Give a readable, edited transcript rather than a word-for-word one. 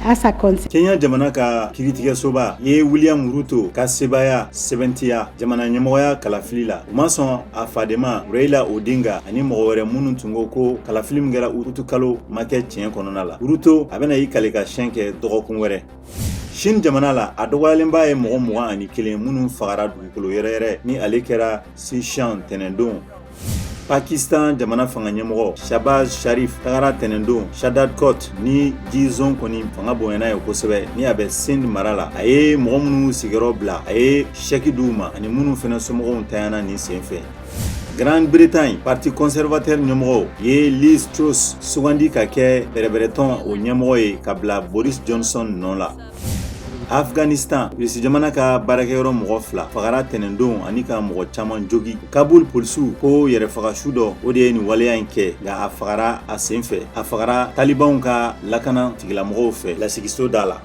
À sa conscience. Kenya jamana ka kiritigɛsoba ye William Ruto ka sebaya sɛbɛntiya jamana ɲɛmɔgɔya kalafili la. U ma sɔn a fadenma Raila Odinga ani mɔgɔ wɛrɛ minnu tun ko ko kalafili min kɛra utu kalo ma kɛ tiɲɛ kɔnɔna la. Ruto a bɛna i kale ka siyɛn kɛ dɔgɔkun wɛrɛ. Chine jamana la, a dɔgɔyalenba ye mɔgɔ 21 minnu fagara dugukolo yɛrɛyɛrɛ ni ale kɛra Sichuan tɛnɛndon. Pakistan jamana fanga ɲɛmɔgɔ Shahbaz Sharif tagara tɛnɛndon Shahdadkot ni jizon kɔni fanga bonyana ye kosɛbɛ ni a bɛ Sindh mara la. A ye mɔgɔ minnu sigiyɔrɔ bila, a ye sɛki d'u ma ani minnu fana somɔgɔw ntanyana nin senfɛ. Grande-Bretagne parti conservateur ɲɛmɔgɔw ye Liz Truss sugandi ka kɛ bɛrɛbɛrɛtɔn o ɲɛmɔgɔ ye ka bila Boris Johnson nɔ la. Afghanistan, Irisi jamana ka baarakɛyɔrɔ mɔgɔ fila fagara tɛnɛndon ani ka mɔgɔ caman jogi. Kabul polisiw ko yɛrɛfagasu dɔ o de ye nin waleya in kɛ, nka a fagara a senfɛ. A fagara talibanw ka lakana tigilamɔgɔw fɛ lasigiso da la.